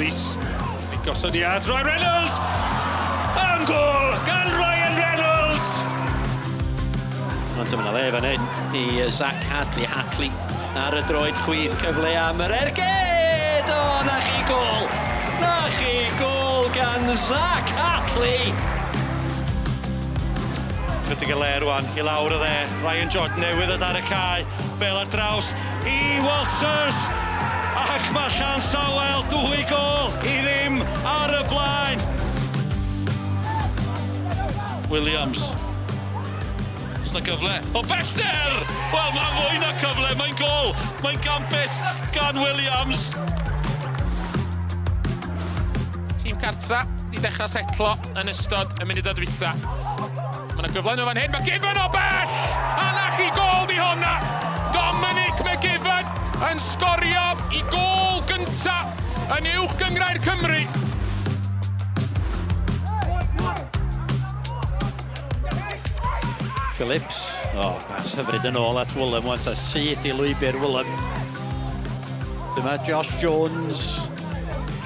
Rees. Ei gosod i at Ryan Reynolds! Am gol gan Ryan Reynolds! Ond dyma le fan hyn i Zach Hadley. Hadley ar y droed chwith, cyfle am yr ergyd! O, na chi gol! Na chi gol gan Zach Hadley! Chydig o le rwan, i lawr y dde. Ryan George newydd ddod ar y cae. Bel ar draws i Walters! Ac mae Llansawel 2-0 ar y blaen. Williams. Oes 'na gyfle? O bellter! Wel, mae fwy na cyfle, mae'n gol! Mae'n gampus gan Williams! Tîm cartra wedi dechrau setlo yn ystod y munudau dwytha. Mae yna gyfle nhw fan hyn, McGiven o bell! A na chi gol di honna! Dominic McGiven yn sgorio i gol gynta yn uwch gyngrair Cymru. Phillips. O, oh, pas hyfryd yn ôl at Woolam wan, ta syth i lwybr Woolam. Dyma Josh Jones.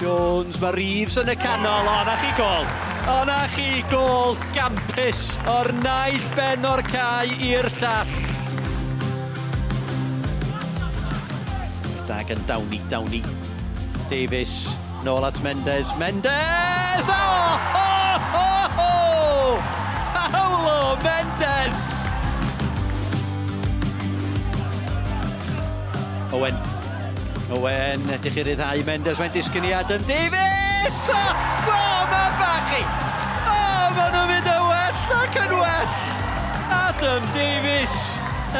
Jones, mae Reeves yn y canol. O, na chi gol. O, na chi gol gampus o'r naill ben o'r cae i'r llall. Dag yn Downey, Downey. Davies, nôl at Mendes, Mendes! O! Ho, ho, ho! Paulo Mendes! Owen. Owen, edrych i ryddhau Mendes, mae'n disgyn i Adam Davies! O, o mae bach i! O, maen nhw'n mynd yn well ac yn well! Adam Davies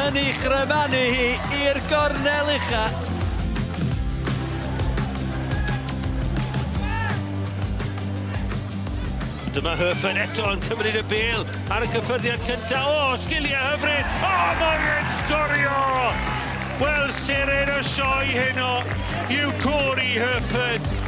yn ei chrymanu hi i'r gornel ucha. Dyma Herford eto yn cymryd y bêl ar y cyffyrddiad cyntaf. O, sgiliau hyfryd! O, mae'n sgorio! Wel, seren y sioe heno yw Corey Herford.